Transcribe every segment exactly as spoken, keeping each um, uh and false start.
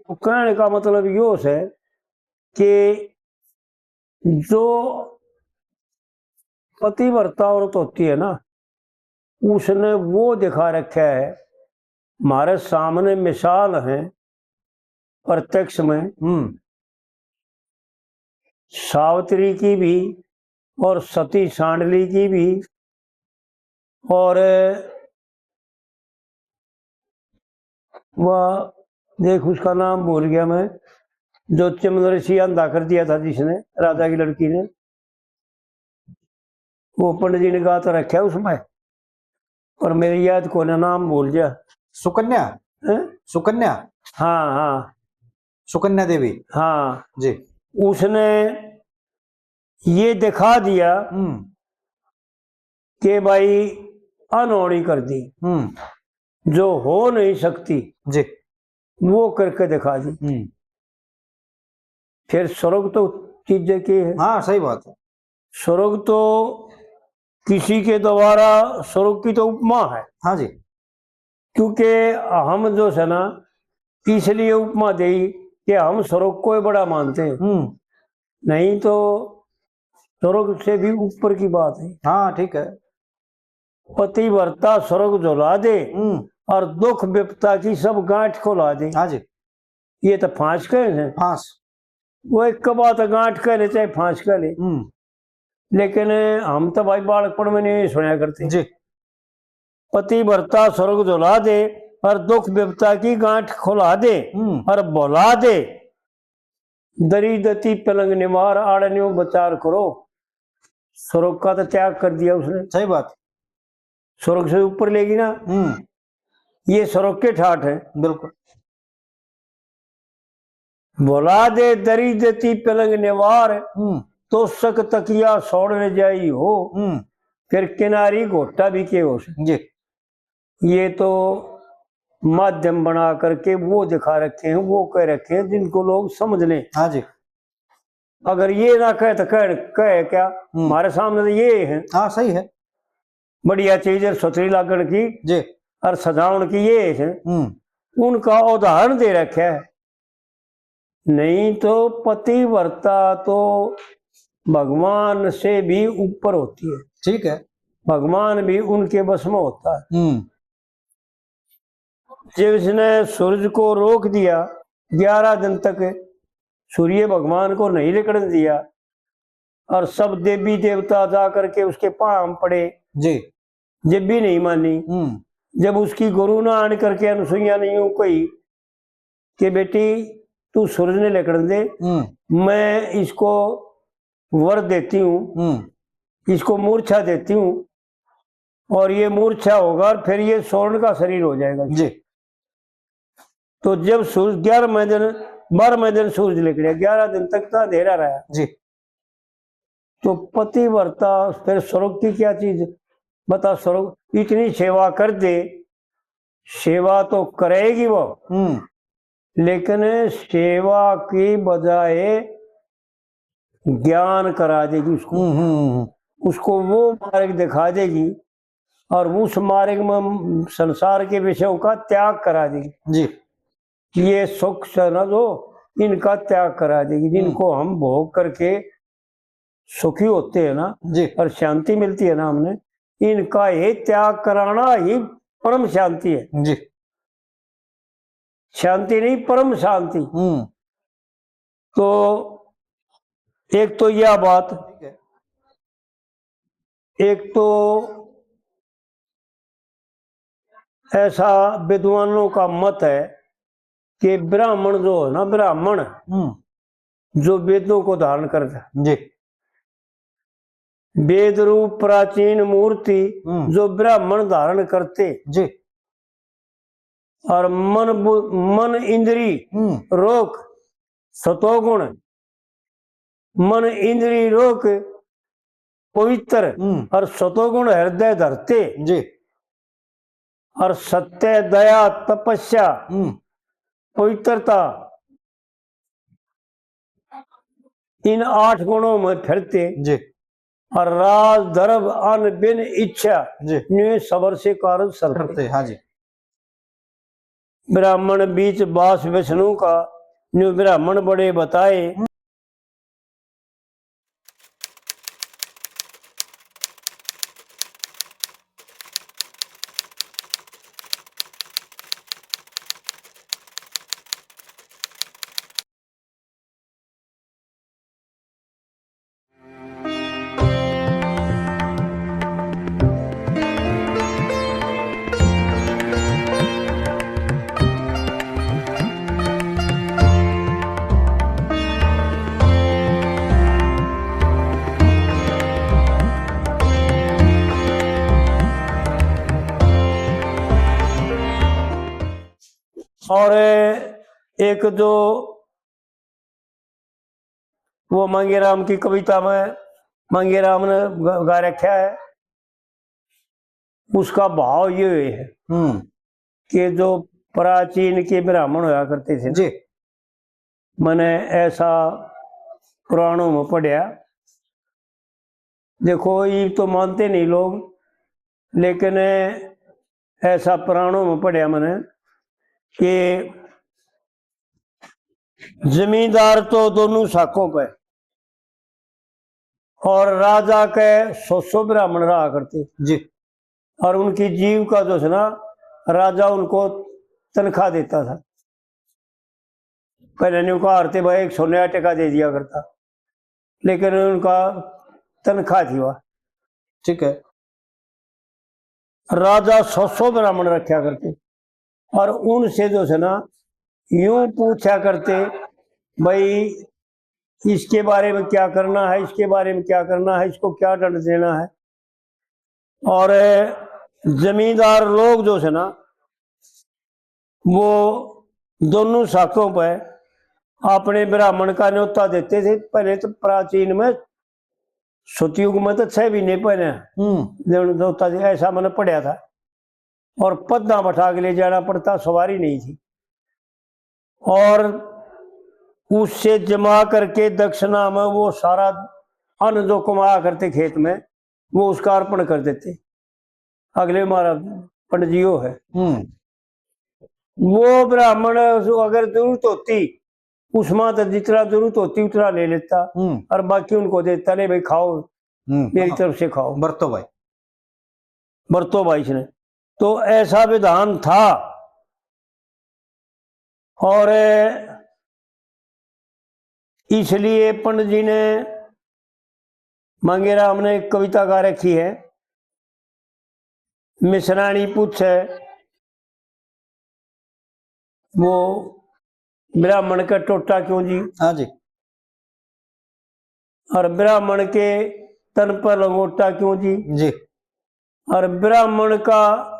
तो कहने का मतलब यो है कि जो पतिव्रता औरत होती है ना, उसने वो दिखा रखा है, हमारे सामने मिसाल है प्रत्यक्ष में, हम्म। सावित्री की भी और सती सांडली की भी, और वह, देख, उसका नाम भूल गया मैं, जो चमदर सी अंधा कर दिया था जिसने, राजा की लड़की ने, वो पंडित जी ने गा तो रखा उसमें, पर मेरी याद को ना, नाम भूल गया। सुकन्या? हैं? सुकन्या? हाँ, हाँ। सुकन्या देवी? हाँ। जी। उसने ये दिखा दिया हम्म। कि भाई, अनहोनी कर दी, हम्म। जो हो नहीं सकती, जी। वो करके दिखा दी। हम्म। फिर स्वर्ग तो चीजें की है। हाँ, सही बात है। स्वर्ग तो किसी के द्वारा, स्वर्ग की तो उपमा है। हाँ जी। क्योंकि हम जो है ना, इसलिए उपमा दे कि हम स्वर्ग को ही बड़ा मानते हैं, हम्म। नहीं तो स्वर्ग से भी ऊपर की बात है। हाँ, ठीक है। पतिव्रता स्वर्ग जला दे हम्म। और दुख विपदा की सब गांठ खुला दे। हाँ जी। ये तो फांस कहे हैं। फांस। वो एक बात गांठ कह ले चाहे फांस कह ले। हम्म। लेकिन हम तो भाई बालकपण में नहीं सुना करते। जी। पतिव्रता स्वर्ग जला दे और दुख विपदा की गांठ खुला दे हम्म। और भुला दे। दरी दती पलंग निवार, आड़े न्यू विचार करो। स्वर्ग का तो त्याग कर दिया उसने। सही बात। स्वर्ग से ऊपर लेगी ना। हम्म। ये स्वर्ग के ठाठ है। बिल्कुल। भुला दे दरी दती पलंग निवार, हम्म। तोसक तकिया छोड़ न जाई हो, हम्म। फिर किनारी घोटा भी के हो से। जी। ये तो माध्यम बना करके वो दिखा रखे हैं, वो कह रखे हैं जिनको लोग समझ लें। हाँ जी। अगर ये ना कहे तो कह, कहे क्या? हम्म। हमारे सामने तो ये है। हाँ, सही है। बढ़िया चीज है, सुथरी लागण की जी। और सजावण की ये है। हम्म। उनका उदाहरण दे रखा है। नहीं तो पतिव्रता तो भगवान से भी ऊपर होती है। ठीक है। भगवान भी उनके बस में होता है। हम्म। जब इसने सूरज को रोक दिया, ग्यारह दिन तक सूर्य भगवान को नहीं निकलने दिया, और सब देवी देवता जा करके उसके पांव पड़े, जी। जब भी नहीं मानी, हम्म। जब उसकी गुरु ने आन करके अनसुईया ने यूं कही कि बेटी, तू सूरज ने निकलने दे, हम्म। मैं इसको वर देती हूँ, हम्म। इसको मूर्छा देती हूँ, और ये मूर्छा होगा और फिर ये स्वर्ण का शरीर हो जाएगा। जी। तो जब सूरज ग्यारहवें दिन, बारहवें दिन सूरज निकले, ग्यारह दिन तक तो अंधेरा रहा। जी। तो पतिव्रता फिर स्वर्ग की क्या चीज? बता, स्वर्ग इतनी सेवा कर दे, सेवा तो करेगी वो, हम्म। लेकिन सेवा की बजाय ज्ञान करा देगी उसको। हम्म, हम्म, हम्म। उसको वो मार्ग दिखा देगी और उस मार्ग में संसार के विषयों का त्याग करा देगी। जी। ये सुख से ना जो इनका त्याग करा देगी, हम्म। जिनको हम भोग करके सुखी होते हैं ना जी। और शांति मिलती है ना हमने, इनका ही त्याग कराना ही परम शांति है। जी। शांति नहीं, परम शांति। हम्म। तो एक तो यह बात, ठीक है। एक तो ऐसा विद्वानों का मत है कि ब्राह्मण जो है ना, ब्राह्मण हम्म। जो वेदों को धारण करता है, जी। वेद रूप प्राचीन मूर्ति हम्म। जो ब्राह्मण धारण करते, जी। और मन बु-, मन इंद्री हम्म। रोक सतोगुण, मन इंद्री रोक पवित्र हम्म। और सतोगुण हृदय धरते, जी। और सत्य, दया, तपस्या, हम्म। पवित्रता, इन आठ गुणों में फिरते, जी। और राज धर्म अन बिन इच्छा, जी। न्यू सबर से कारज सरते। करते, हाँ जी। ब्राह्मण बीच बास विष्णु का, न्यू ब्राह्मण बड़े बताए। और एक जो वो मांगेराम की कविता में मांगेराम ने ग-, गा रखा है, उसका भाव ये है हम्म। कि जो प्राचीन के ब्राह्मण होया करते थे, जी। मैंने ऐसा पुराणों में पढ़या। देखो, ये तो मानते नहीं लोग, लेकिन ऐसा पुराणों में पढ़या मैंने कि जमींदार तो दोनों शाखों पे और राजा के सौ सौ ब्राह्मण रहा करते। जी। और उनकी जीव का जो है ना, राजा उनको तनख्वाह देता था। पहले न्यू कहा करते, भाई, एक सौ नया टका दे दिया करता, लेकिन उनका तनख्वाह थी वह। ठीक है। राजा सौ सौ ब्राह्मण रखा करते और उनसे जो है ना, यूं पूछा करते, भाई, इसके बारे में क्या करना है, इसके बारे में क्या करना है, इसको क्या दंड देना है। और जमींदार लोग जो है ना, वो दोनों शाखों पे अपने ब्राह्मण का न्योता देते थे। पहले तो प्राचीन में, सतयुग में तो छह महीने पहले हम्म। न्योता दे, ऐसा मैंने पढ़ा था। और पद्दा बैठा के ले जाना पड़ता, सवारी नहीं थी। और उससे जमा करके दक्षिणा में वो सारा अन्न जो कमाया करते खेत में, वो उसका अर्पण कर देते। अगले महाराज पंडित जी वो है। हम्म। वो ब्राह्मण जो अगर जरूरत होती, उसमें तो जितना जरूरत होती उतना ले लेता हम्म। और बाकी उनको देता, ले भाई खाओ, हम्म। मेरी तरफ से खाओ। बरतो भाई। बरतो भाई इसने। तो ऐसा विधान था। और इसलिए पंडित जी ने, मांगेराम ने एक कविता गा रखी है, मिसरानी पूछे वो ब्राह्मण का टोटा क्यों जी? हाँ जी। और ब्राह्मण के तन पर लंगोटा क्यों जी? जी। और ब्राह्मण का,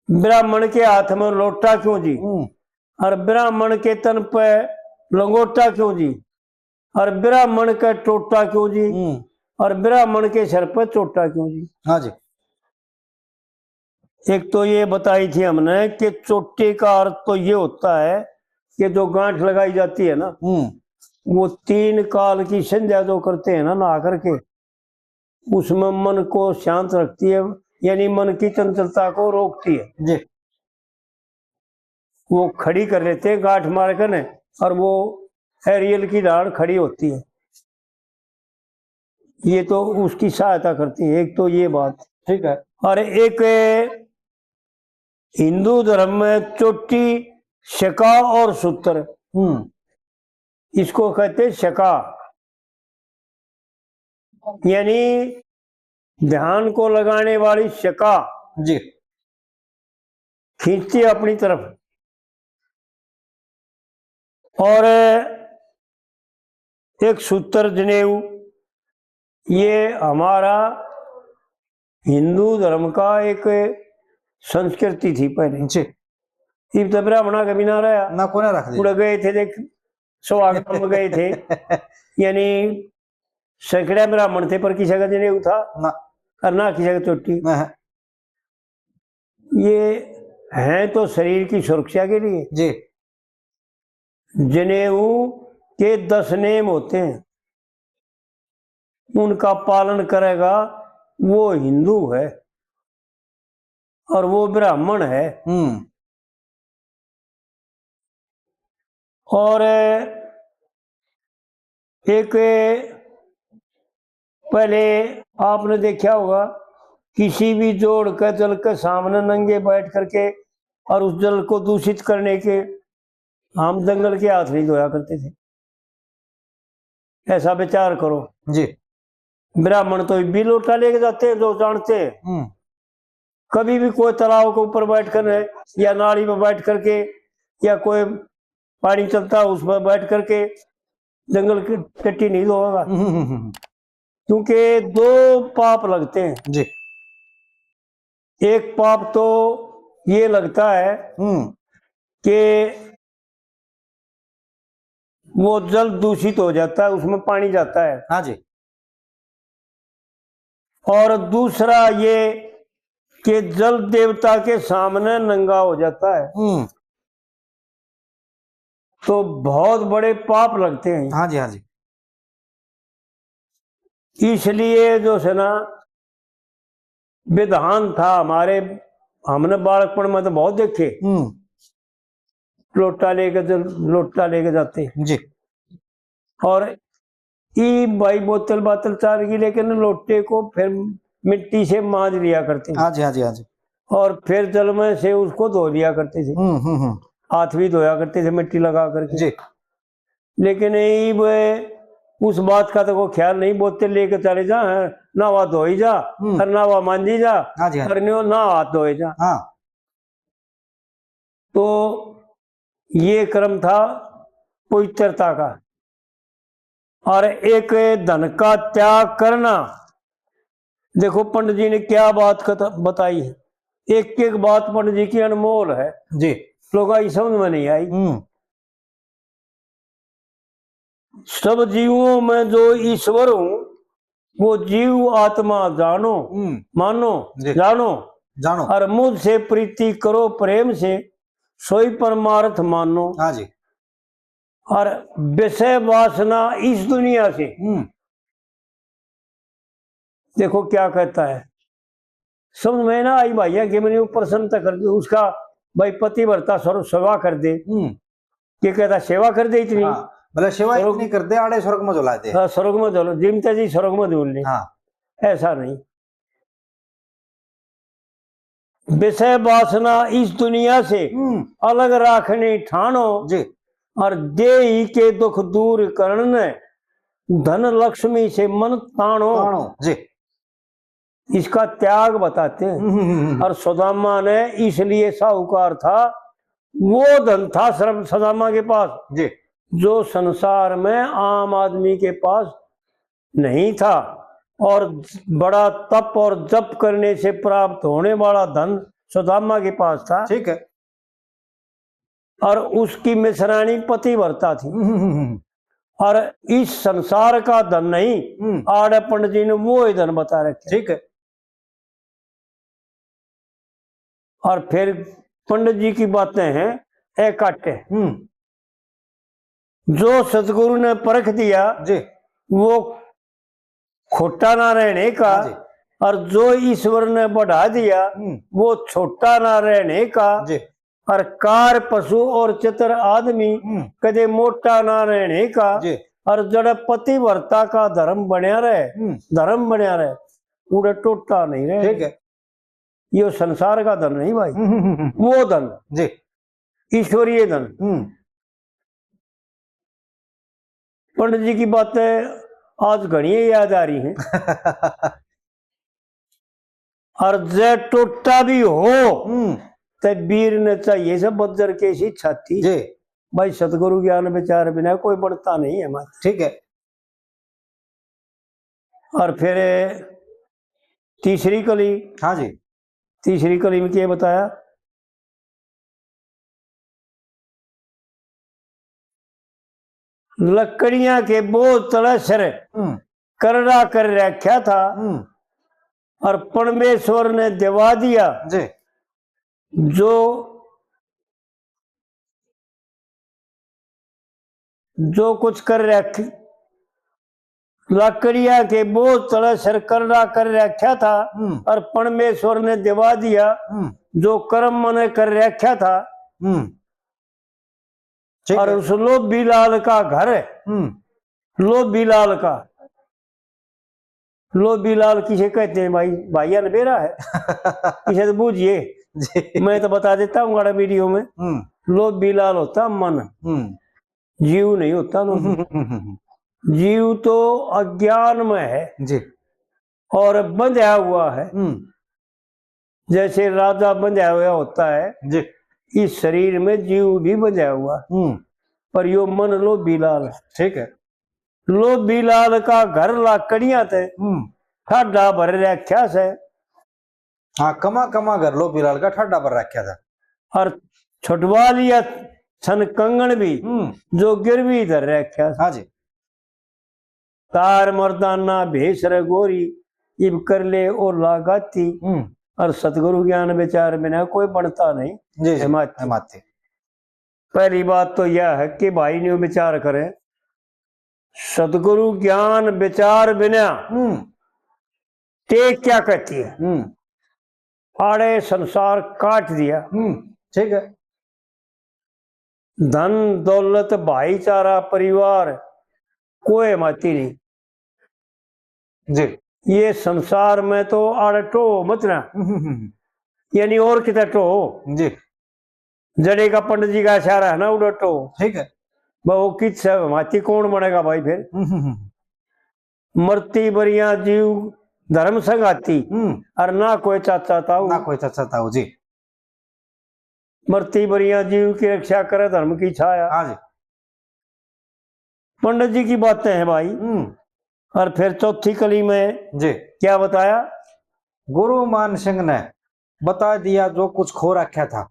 ब्राह्मण के हाथ में लोटा क्यों जी? हम्म। और ब्राह्मण के तन पे लंगोटा क्यों जी? और ब्राह्मण का टोटा क्यों जी? हम्म। और ब्राह्मण के सर पे चोटा क्यों जी? हाँ जी। एक तो ये बताई थी हमने कि चोटी का अर्थ तो ये होता है कि जो गांठ लगाई जाती है ना, हम्म। वो तीन काल की संध्या जो करते हैं ना, नहा करके, उसमें मन को शांत रखती है, यानी मन की चंचलता को रोकती है। जी। वो खड़ी कर लेते हैं गांठ मार कर ने, और वो एरियल की ढाल खड़ी होती है। ये तो उसकी सहायता करती है, एक तो ये बात। ठीक है। और एक हिंदू धर्म में चोटी, शिखा और सूत्र, हम्म। इसको कहते हैं शिखा, यानी ध्यान को लगाने वाली शिखा जी। खींचती है अपनी तरफ। और एक सूत्र, जनेऊ, ये हमारा हिंदू धर्म का एक संस्कृति थी पहले। जी। इब तो ब्राह्मणा का भी ना रहा। ना, कोने रख दिया। उड़े गए थे, देख, सुहागन में गए थे। यानी सैकड़े ब्राह्मण थे, पर किसी का जनेऊ था ना। और ना किसी का चोटी। हाँ। ये हैं तो शरीर की सुरक्षा के लिए। जी। जनेऊ के दस नेम होते हैं, उनका पालन करेगा, वो हिंदू है और वो ब्राह्मण है। हम्म। और एक पहले आपने देखा होगा, किसी भी जोड़ के जल के सामने नंगे बैठ करके और उस जल को दूषित करने के हम जंगल के हाथ नहीं धोया करते थे। ऐसा विचार करो। जी। ब्राह्मण तो भी लोटा लेके जाते हैं, जो जानते हैं। हम्म। कभी भी कोई तालाब के ऊपर बैठ कर या नाली में बैठ करके या कोई पानी चलता है, उस पर बैठ करके जंगल की टट्टी नहीं धोएगा। हम्म, हम्म, हम्म। क्योंकि दो पाप लगते हैं। जी। एक पाप तो ये लगता है हम्म। कि वो जल दूषित हो जाता है, उसमें पानी जाता है। हाँ जी। और दूसरा ये कि जल देवता के सामने नंगा हो जाता है। हम्म। तो बहुत बड़े पाप लगते हैं। हाँ जी, हाँ जी। इसलिए जो है ना, विधान था हमारे, हमने बालकपन में तो बहुत देखे। हम्म। लोटा लेके जल, लोटा लेके जाते। जी। और ई भाई बोतल बातल चार की लेके ना लोटे को फिर मिट्टी से मांज लिया करते। हाँ जी, हाँ जी, हाँ जी। और फिर जल में से उसको धो लिया करते थे। हम्म, हम्म, हम्म। हाथ भी धोया करते थे मिट्टी लगा करके। जी। लेकिन इब उस बात का तो कोई ख्याल नहीं, बोतल लेके चले जा, नहावा धोई जा, हम्म। और नहावा मांजी जा, हाँ जी, हाँ जी। और न्यो ना हाथ धोए जा। हाँ। तो ये क्रम था पवित्रता का। और एक धन का त्याग करना। देखो पंडित जी ने क्या बात कत-, बताई है। एक एक बात पंडित जी की अनमोल है। जी। लोगों की समझ में नहीं आई। हम्म। सब जीवों में जो ईश्वर हूँ, वो जीव आत्मा जानो, हम्म। मानो, जी। जानो। जानो। और मुझसे प्रीति करो प्रेम से, सोई परमार्थ मानो। हाँ जी। और विषय वासना इस दुनिया से। हम्म। देखो क्या कहता है, समझ में ना आई भाइया, कि मैंने प्रसन्न तो कर दी उसका, भाई पतिव्रता सर्व सेवा कर दे। हम्म। ये कहता सेवा कर दे इतनी। हाँ, भले सेवा स्वर्ग इतनी कर दे, आड़े स्वर्ग में झुला दे। हाँ, स्वर्ग में झुला, जीमते जी स्वर्ग में झूल ले। हाँ। ऐसा नहीं। विषय वासना इस दुनिया से हम्म। अलग राखनी ठाणो। जी। और देही के दुख दूर करण ने धन लक्ष्मी से मन ताणो। ताणो। जी। इसका त्याग बताते हैं। हम्म, हम्म, हम्म। और सुदामा ने इसलिए साहूकार था, वो धन था श्रम सुदामा के पास, जी। जो संसार में आम आदमी के पास नहीं था। और बड़ा तप और जप करने से प्राप्त होने वाला धन सुदामा के पास था। ठीक है। और उसकी मिश्राणी पतिव्रता थी। हम्म, हम्म, हम्म। और इस संसार का धन नहीं, हम्म। आड़े पंडित जी ने वो ही धन बता रखे। ठीक है। और फिर पंडित जी की बातें हैं, ए काटे। हम्म। जो सतगुरु ने परख दिया, जी। वो खोटा ना रहने का, हाँ जी। और जो ईश्वर ने बढ़ा दिया, हम्म। वो छोटा ना रहने का, जी। और कार पशु और चतर आदमी हम्म। कदे मोटा ना रहने का, जी। और जड़ पतिव्रता का धर्म बन्या रहे, हम्म। धर्म बन्या रहे, उड़े टोटा नहीं रहे। ठीक है। यो संसार का धन नहीं भाई, हम्म, हम्म, हम्म। वो धन, जी। ईश्वरीय धन। हम्म। पंडित जी की बातें आज घणी याद आ रही हैं। और जै टोटा भी हो, हम्म। ते वीर ने चाहिए से बज्जर के सी छाती। जी। भाई, सतगुरु ज्ञान विचार बिना कोई बनता नहीं है, माता। ठीक है। और फिर तीसरी कली। हाँ जी। तीसरी कली में क्या बताया? लकड़ियां के बोझ तले सिर हम्म। करड़ा कर रखा था हम्म। और परमेश्वर ने दिवा दिया। जी। जो, जो कुछ कर रख, लकड़ियां के बोझ तले सिर करड़ा कर रखा था हम्म। और परमेश्वर ने दिवा दिया। हम्म। जो कर्म मैंने कर रखा था, हम्म। ठीक और है। उस लोभी लाल का घर है। हम्म। लोभी लाल का, लोभी लाल किसे कहते हैं भाई? भाइया ने बेरा है। इसे तो बूझिए। जी। मैं तो बता देता हूँ गाड़ा वीडियो में। हम्म। लोभी लाल होता मन, हम्म। जीव नहीं होता लोभी। हम्म। जीव तो अज्ञान में है जी। और बंधा हुआ है। हम्म। जैसे राजा बंधा हुआ होता है, जी। इस शरीर में जीव भी बंधा हुआ है। हम्म। पर यो मन लोभी लाल है। ठीक है। लोभी लाल का घर लाकड़ियां ते हम्म। ठाडा भर रख्या से। हाँ, कमा कमा घर लोभी लाल का ठाडा भर रख्या था। और छुटवा लिया छन कंगन भी, हम्म। जो गिरवी धर रख्या से। हाँ जी। तार मर्दाना भेष रे गोरी, इब कर ले ओ लागाती। हम्म। और सतगुरु ज्ञान विचार बिना कोई बनता नहीं। जी, जी, हिमाती। हिमाती। पहली बात तो यह है कि भाई ने विचार करें, सतगुरु ज्ञान विचार बिना हम्म। ते क्या कहती है? हम्म। आड़े संसार काट दिया। हम्म, ठीक है। धन दौलत भाईचारा परिवार कोई माती नहीं। जी। ये संसार में तो आड़े टो मत ना। हम्म, हम्म, हम्म। यानी और किते टो। जी। जड़े का पंडित जी का इशारा है ना, उड़े टो। ठीक है। बा वो कित से माती कौन बनेगा भाई फिर? हम्म, हम्म, हम्म। मरती बरिया जीव धर्म संगाती, हम्म। और ना कोई चाचा ताऊ। ना कोई चाचा ताऊ जी। मरती बरिया जीव की रक्षा करे धर्म की छाया। हाँ जी। पंडित जी की बातें हैं भाई। हम्म। और फिर चौथी कली में जी। क्या बताया? गुरु मान सिंह ने बता दिया जो कुछ खो रखा था।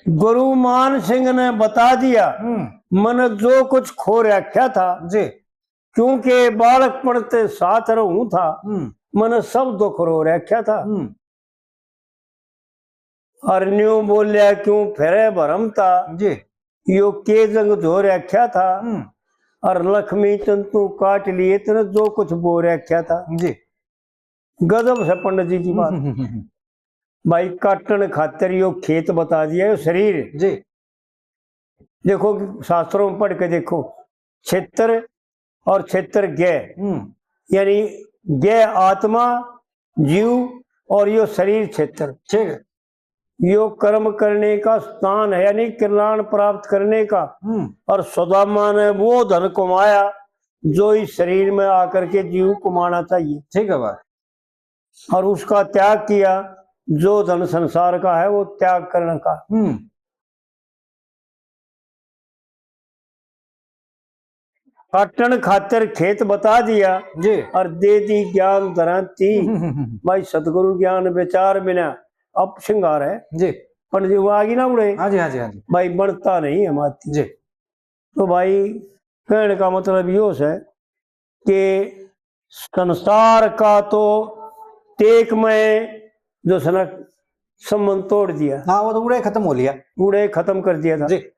गुरु मान सिंह ने बता दिया, हम्म। मन जो कुछ खो रखा था, जी। क्योंकि बालकपन ते साथ रहूं था, हम्म। मन सब दुख रो रखा था। हम्म। और न्यू बोल्या क्यों फिरे भरम था, जी। यो के जंग धो रखा था, हम्म। और लक्ष्मी चंद तू काट लिए तने जो कुछ बो रखा था। जी। गजब से पंडित जी की बात। हम्म, हम्म, हम्म। भाई, काटण खातर यो खेत बता दिया, यो शरीर। जी। देखो, शास्त्रों में पढ़ के देखो, क्षेत्र और क्षेत्र ज्ञ, हम्म। यानी ज्ञ आत्मा, जीव, और यो शरीर क्षेत्र। ठीक है। यो कर्म करने का स्थान है, यानी कल्याण प्राप्त करने का। हम्म। और सुदामा ने वो धन कमाया जो इस शरीर में आकर के जीव कमाना चाहिए। ठीक है भाई। और उसका त्याग किया, जो धन संसार का है वो त्याग करने का। हम्म। काटण खातर खेत बता दिया जी। और दे दी ज्ञान धराती। भाई, सतगुरु ज्ञान विचार बिना, अब श्रृंगार है जी। पंडित जी, वो आगी ना उड़े। हाँ जी, हाँ जी, हाँ जी। भाई, बनता नहीं है माती। जी। तो भाई, कहने का मतलब यो है कि संसार का तो टेक में जो है ना, संबंध तोड़ दिया। हाँ, वो तो उड़े खत्म हो लिया। उड़े खत्म कर दिया था। जी।